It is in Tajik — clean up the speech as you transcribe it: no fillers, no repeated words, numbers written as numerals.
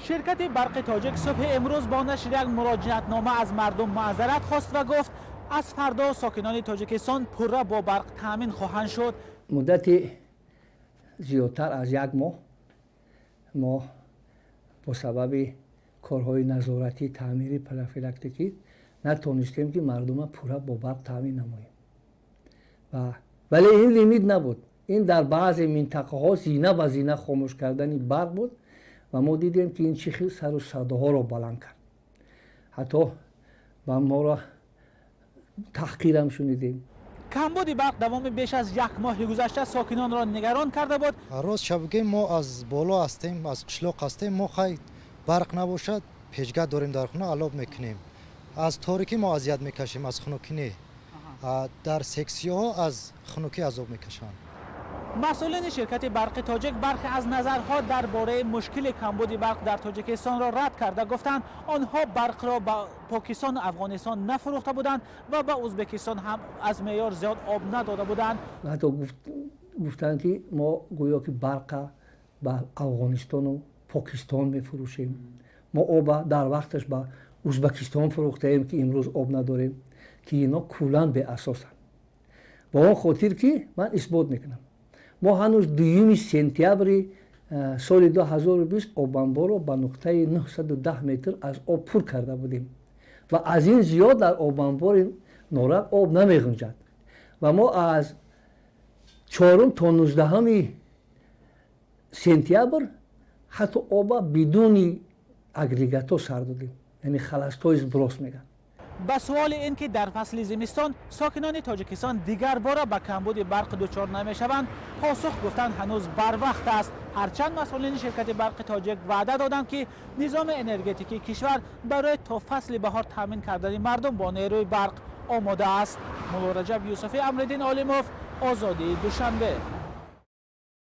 Ширкати Барқи Тоҷик субҳи имрӯз бо нашри як муроҷиатнома аз мардум маъзарат хост ва гуфт, аз фардо сокинони Тоҷикистон пурра бо барқ таъмин хоҳанд шуд. Муддати зиёдтар аз як моҳ мо бо сабаби корҳои назоратӣ, таъмири профилактикӣ натонистем, ки мардума пурра бо барқ таъмин намоем. Вале ин лимит набуд, ин дар баъзе минтақаҳо зина ба зина хомӯш кардани барқ буд. Ва мо дидем, ки ин чӣ хел сару садоҳоро баланд кард, ҳатто ба моро таҳқирам шунидем. Камбуди барқ давоми беш аз як моҳи гузашта сокинонро нигарон карда буд. Рост шаб мо аз боло ҳастем, аз қишлоқ ҳастем. Мо хай барқ набошад, печка дорем дар хона, алов мекунем. Аз торикӣ мо азият мекашем, аз хунукӣ не. Дар сексияҳо аз хунукӣ азоб мекашанд. Масъулини ширкати Барқи Тоҷик бархе аз назарҳо дар бораи мушкили камбуди барқ дар Тоҷикистонро рад карда, гуфтанд, онҳо барқро ба Покистону Афғонистон нафурӯхта буданд ва ба Ӯзбекистон ҳам аз меъёр зиёд об надода буданд. Ҳатто гуфтанд, ки мо гӯё ки барқа ба Афғонистону Покистон мефурӯшем, мо оба дар вақташ ба Ӯзбекистон фурӯхтаем, ки имрӯз об надорем, ки ино куллан беасосанд. Ба он хотир ки ман исбот мекунам, мо ҳанӯз 2 сентябри соли 2020 обанборро ба нуқтаи 910 метр аз об пур карда будем ва аз ин зиёд дар обанбори Норак об намеғунҷад. Ва мо аз 4 то 19 сентябр ҳатто оба бидуни агрегатҳо сар додем, яъне холостой сброс мегӯянд. Ба суоли ин ки дар фасли зимистон сокинони Тоҷикистон дигар бора ба камбуди барқ дучор намешаванд, посух гуфтанд, ҳанӯз барвақт аст. Ҳарчанд масъулини ширкати Барқи Тоҷик ваъда доданд, ки низоми энергетикии кишвар барои то фасли баҳор таъмин кардани мардум бо нерӯи барқ омода аст. Муллораҷаб Юсуфӣ, Амриддин Олимов, Озодӣ, Душанбе.